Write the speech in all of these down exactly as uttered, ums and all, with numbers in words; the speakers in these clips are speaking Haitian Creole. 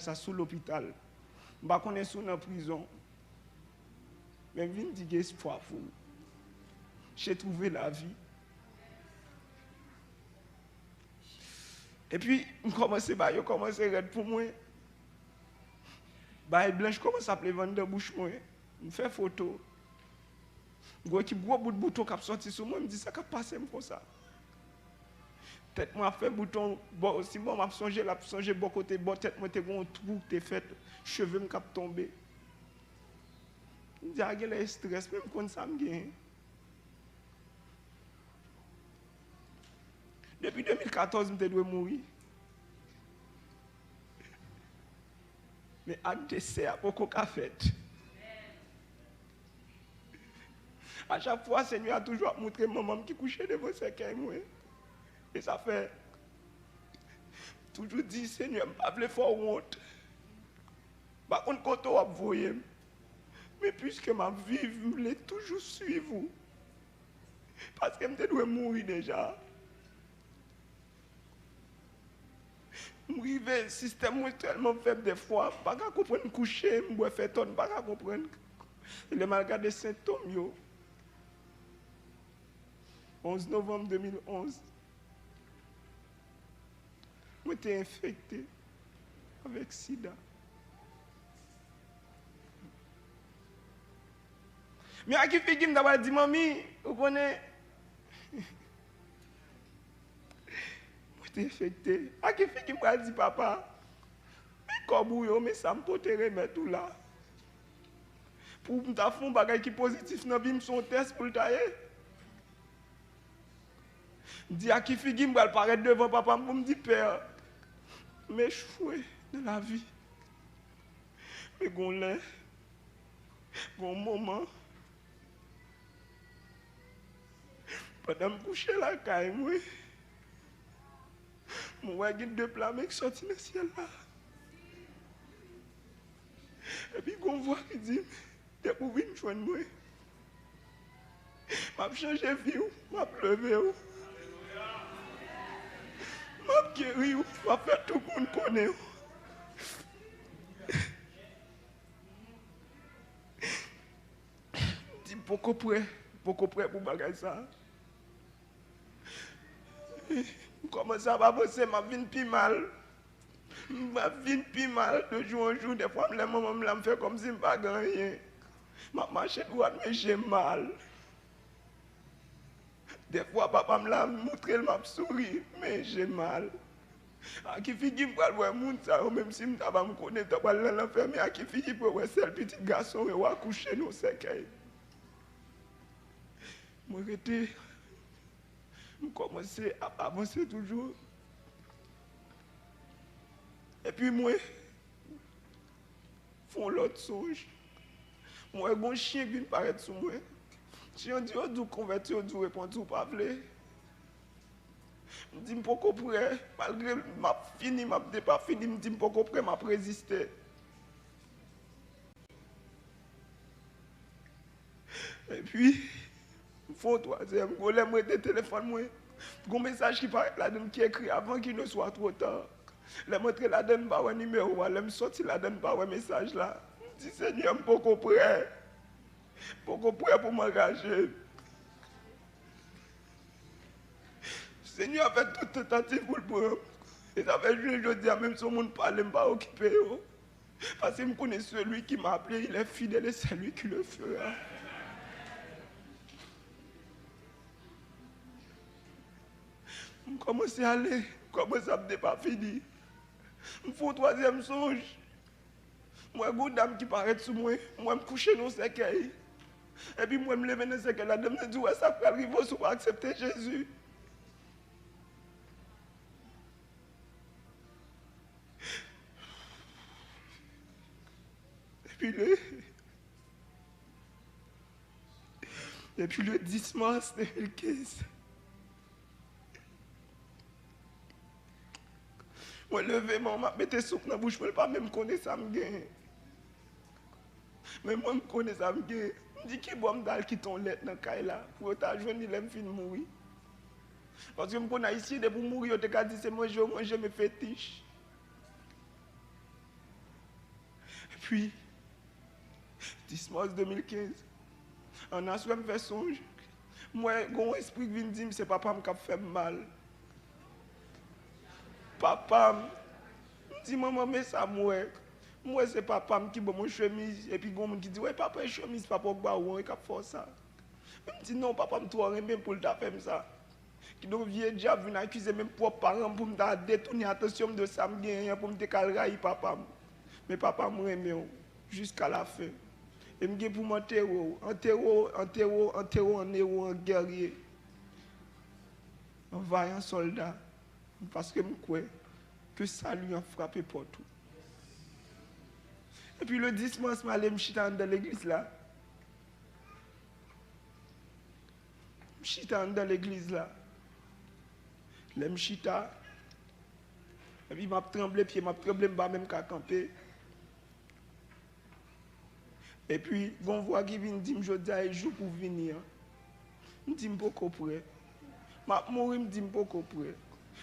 sa sou lopital. M pa konnen si w nan prizon. Men m vin di gen espwa pou ou. J'ai trouvé la vie. Epi, m kòmanse, bagay yo kòmanse rèd pou mwen. Bagay blanch kòmanse ap leve anndan bouch mwen. M fè foto. M wè ki gwo bout bouton k ap sòti sou mwen, m di, "Sa k ap pase m konsa?" Tèt mwen ap fè bouton, bò, si bò m ap sonje, l ap sonje bò kote, bò tèt mwen te gen yon twou k te fèt, cheve m k ap tonbe. M di, "A, genlè estrès, men m konn sa m genyen." Depi de mil katòz, m te dwe mouri. Men ak desè a poko ka fèt. A chak fwa, Senyè a toujou ap montre m manman m ki kouche devan sèkèy mwen. E sa fè, m toujou di, "Senyè, m pa vle fè w wont. M pa konn kote w ap voye m. Men piske m ap viv, m vle toujou swiv ou." Paske m te dwe mouri deja. M rive, sistèm mwen tèlman fèb dèfwa, m pa ka konprann, m kouche, m bwè fè tòn, m pa ka konprann. E lè m al gade sentòm yo, onz novanm de mil onz, mwen te enfekte avèk sida. Men a ki figi m ta pral di manmi, ou konnen, mwen te enfekte. A ki figi m pral di papa, men kòb ou yo, men sa m pote remèt ou la. Pou m ta fè yon bagay ki pozitif nan vi m, se yon tès pou l ta ye. M di, a ki figi m pral parèt devan papa m pou m di, "Pè, m echwe nan lavi." Men gon lè, gon moman, pandan m kouche lakay mwen, mwen wè gen de pla men k sòti nan syèl la. Epi gon vwa ki di m, "Depi w vin jwenn mwen, m ap chanje vi w, m ap leve w, m ap geri w, m ap fè tout moun konnen w." M di, "M poko prè, m poko prè pou bagay sa a." M kòmanse ap avanse, m ap vin pi mal. M ap vin pi mal de jou an jou. Dèfwa, m lè manman m la, m fè kòmsi m pa gen anyen. M ap mache dwat, men je mal. Dèfwa, papa m la, m montre l, m ap souri, men je mal. A ki figi m pral wè moun sa yo, menm si m ta pa m konnen ta pral nan lanfè, men a ki figi pou yo wè sèl pitit gason yo akouche nan sèkèy? Mwen rete, m kòmanse ap avanse toujou. Epi mwen fè yon lòt sonj. Mwen wè gon chen k vin parèt sou mwen. Chen an di, yo di w konvèti, yo di w repanti, ou pa vle. M di m poko prè, malgre m ap fini, m ap depafini, m di m poko prè, m ap reziste. Epi, m fè yon twazyèm. Gon lè m rete telefòn mwen, gon mesaj ki parèt ladan l ki ekri, "Avant qu'il ne soit trop tard." Lè m antre ladan l, m pa wè nimewo a. Lè m sòti ladan l, m pa wè mesaj la. M di, "Senyè, m poko prè. M poko prè pou m angaje." Senyè a fè tout tantativ pou l pran m. E sa fè jounen jodi a, menm si yon moun pale, m pa okipe yo. Paske m konnen celui qui m'a appelé, il est fidèle et c'est lui qui le fera. M kòmanse ale, m kòmanse ap depafini. M fè yon twazyèm sonj. M wè gon dam ki parèt sou mwen, m wè m kouche nan yon sèkèy. Epi m wè m leve nan sèkèy la, dam nan di, "Ou wè sa k pral rive w si w pa aksepte Jezi." Epi le, epi le dis mas de mil kenz, mwen leve, manman m ap mete souk nan bouch mwen, li pa menm konnen sa m genyen. Men mwen, m konnen sa m genyen. M di, "Ki bò m t al kite yon lèt nan kay la pou yo ta jwenn li lè m fin mouri?" Paske m konn Ayisyen, depi w mouri, yo te ka di se manje yo manje, men fetich. Pi, dis mas de mil kenz, an aswè m fè sonj, m wè gen yon espri k vin di m se papa m k ap fè m mal. Papa m, m di, "Manman, men sa m wè." M wè se papa m ki ban m yon chemiz, epi gen yon moun ki di, "Wè, papa, e chemiz papa w k ba ou an, e k ap fè w sa." M di, "Non, papa m twò renmen pou l ta fè m sa." Kidonk, vye dyab vin akize menm pwòp paran m pou m ta detounen atansyon m de sa m genyen an, pou m te ka al rayi papa m. Men papa m renmen w jiska lafen. E m gen pou m antere w, antere w, antere w, antere w an ewo, an gèrye, an vayan sòlda, paske m kwè ke sali an frape pòt ou. Epi le dis mas, m ale, m chita anndan legliz la. M chita anndan legliz la. Lè m chita, epi m ap tranble, pye m ap tranble, m pa menm ka kanpe. Epi, gon vwa ki vin di m, "Jodi a e jou pou w vini an." M di, "M poko prè." M ap mouri, m di, "M poko prè."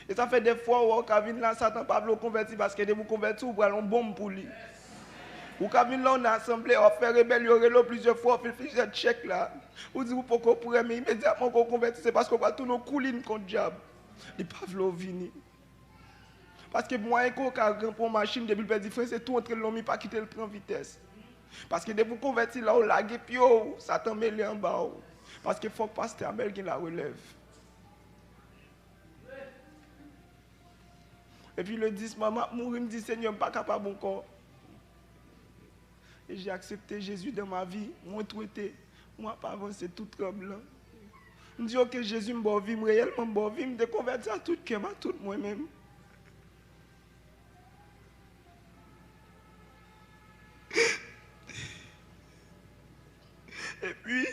E sa fè dèfwa w wè w ka vin la, Satan pa vle w konvèti, paske depi w konvèti, w pral yon bonm pou li. Ou ka vin la, w nan asanble, w ap fè rebèlyon, rele w plizyè fwa, w fin plizyè tchèk la. Ou di w poko prè, men imedyatman ke w konvèti, se paske w pral tounen yon koulin kont dyab. Li pa vle w vini. Paske mwayen ke w ka ranpran yon machin, depi l pèdi fren, se tou antre l nan mi, pa kite l pran vitès. Paske depi w konvèti la, w lage pye w, Satan mele anba w. Paske fòk pastè Amèl gen larelèv. Epi le dis mas, m ap mouri, m di, "Senyè, m pa kapab ankò." Et j'ai accepté Jésus dans ma vie. Mwen twete, mwen ap avanse tout tranblan. M di, "Ok, Jezi, m ba w vi m, reyèlman m ba w vi m." M te konvèti a tout kè m, a tout mwen menm. Epi,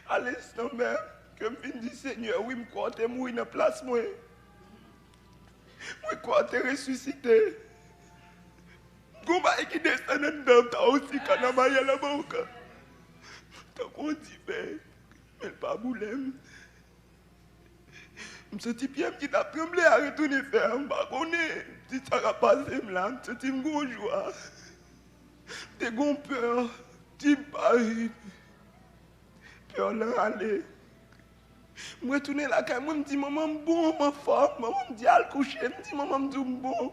a lenstan menm ke m vin di, "Senyè, wi, m kwè w te mouri nan plas mwen. Mwen kwè w te resisite." Gon bagay ki desann anndan m, ta osi kanamaya la boca. Tankou yon diven, men l pa boule m. M santi pye m ki t ap tranble a retounen fè a, m pa konnen si sa k ap pase m la, m santi m gon jwa. M te gon pè, di m pa ri. Pè lan ale. M retounen lakay mwen, m di, "Manman, m bon, m anfòm." Manman m di, "Al kouche." M di, "Manman, m di w m bon."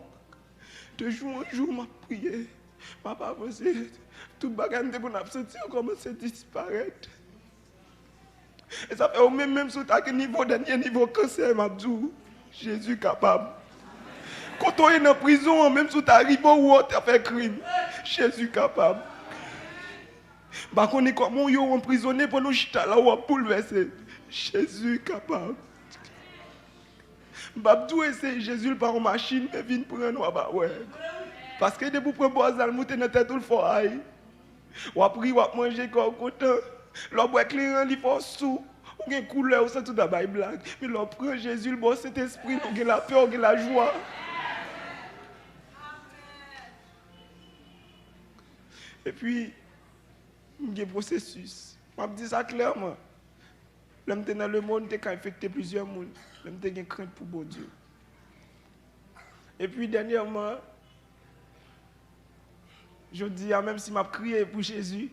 De jou an jou, m ap priye, m ap avanse. Tout bagay m te konn ap santi yo kòmanse disparèt. E sa fè ou menm, menm si w ta gen nivo, dènye nivo kansè, m ap di w, Jezi kapab. Kote w ye nan prizon an, menm si w ta rive ou wè w ta fè krim, Jezi kapab. M pa konnen kòman w ye w anprizone pandan w chita la w ap boulvèse. Jezi kapab. M p ap di w eseye Jezi, l pa yon machin, men vin pran n w ap wè. Paske depi w pran bòz la, l moute nan tèt ou, l fè w ay. W ap ri, w ap manje, kè w kontan. Lè w bwè kleren, li fè w sou. Ou gen koulè, ou santi w ta bay blag. Men lè w pran Jezi, l ba w Sentespri l, ou gen lapè, ou gen lajwa. Epi, m gen pwosesis. M ap di sa klèman. Lè m te nan lemonn, m te ka enfekte plizyè moun. Lè m te gen krent pou Bondye. Epi, dènyèman, jodi a, menm si m ap kriye pou Jezi,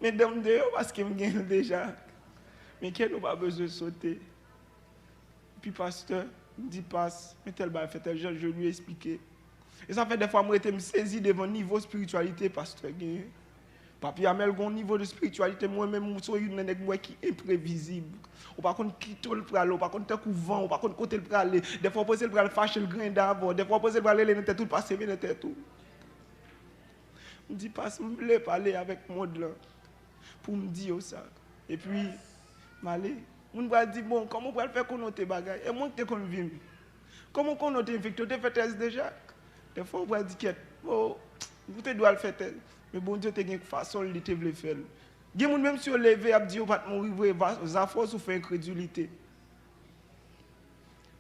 men dan m deyò paske m gen l deja. Men kè nou pa bezwen sote. Epi pastè, m di pas, men tèl bagay fè tèl jan, je lui explique. E sa fè dèfwa m rete m sezi devan nivo espirityalite pastè genyen. Papi Amèl gen yon nivo de espirityalite, mwen menm, m se youn nan nèg m wè ki enprevizib. Ou pa konn kite l prale, ou pa konn tankou van, ou pa konn kote l prale. Dèfwa w panse l pral fache, l grende avè w. Dèfwa w panse l pral rele nan tèt ou, l pa seve nan tèt ou. M di, "Pas, m vle pale avèk mond lan pou m di yo sa." Epi, m ale. Moun pral di, "Bon, kòman w pral fè konnen w te bagay? E mwen ki te konn vi m? Kòman w konnen w te enfekte? W te fè tès deja?" Dèfwa, w pral di, "Kèt, o, ou te dwe al fè tès." Men Bondye te gen fason l, li te vle fè l. Gen moun, menm si yo leve, y ap di yo pa t mouri vre, va- zafè w sou fè enkredilite.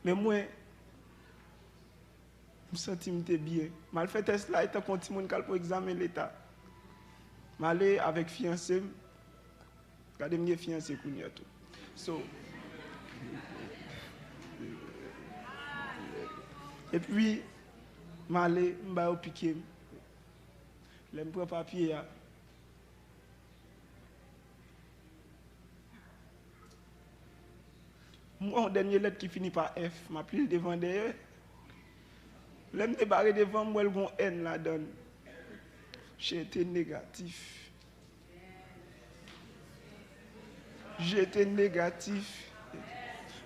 Men mwen, m santi m te byen. M al fè tès la, e tankou yon timoun k al pou egzamen leta. M ale avèk fiyanse m. Gade, m gen fiyanse kounye a tou. So, epi, m ale, m ba yo pike m. Lè m pran papye a, m wè yon dènye lèt ki fini pa F, m ap li l devan dèyè. Lè m debare devan, m wè l gon N ladan l. J'étais négatif. J'étais négatif.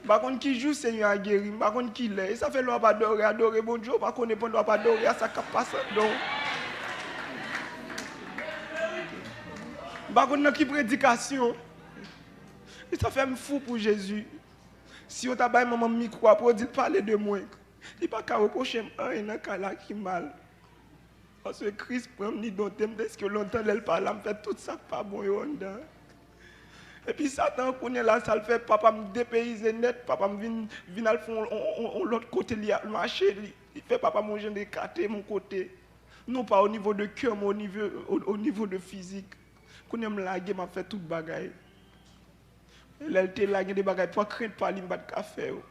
M pa konn ki jou Senyè a geri, m pa konn ki lè. E sa fè lè w ap adore, adore Bondye, ou pa konnen pandan w ap adore a sa k ap pase anndan w. M pa konn nan ki predikasyon. E sa fè m fou pou Jezi. Si yo ta bay manman m mikwo a pou yo di l pale de mwen, li pa ka repwoche m anyen nan kay la ki mal. Paske Kris pran m, li dote m, deske lontan lè l pa la, m fè tout sa k pa bon yo anndan. Epi Satan, kounye a la, sa l fè, papa m depeyize nèt, papa m vin, vin al fè on, on, on, on lòt kote, li al mache, li, li fè papa m on jan de ekate m on kote. Non pa o nivo de kè, men o nivo, o, o nivo de fizik. Kounye a m lage, m ap fè tout bagay. E lè l te la, gen de bagay, pa krent pa li, m pa t ka fè yo.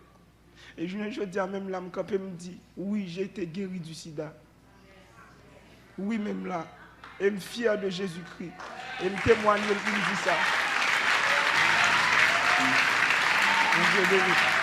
E jounen jodi a, menm la, m kanpe, m di, wi, j'étais guéri du sida. Wi, menm la. E m fyè de Jezikri. E m temwanye l pou m di sa. Bondye beni.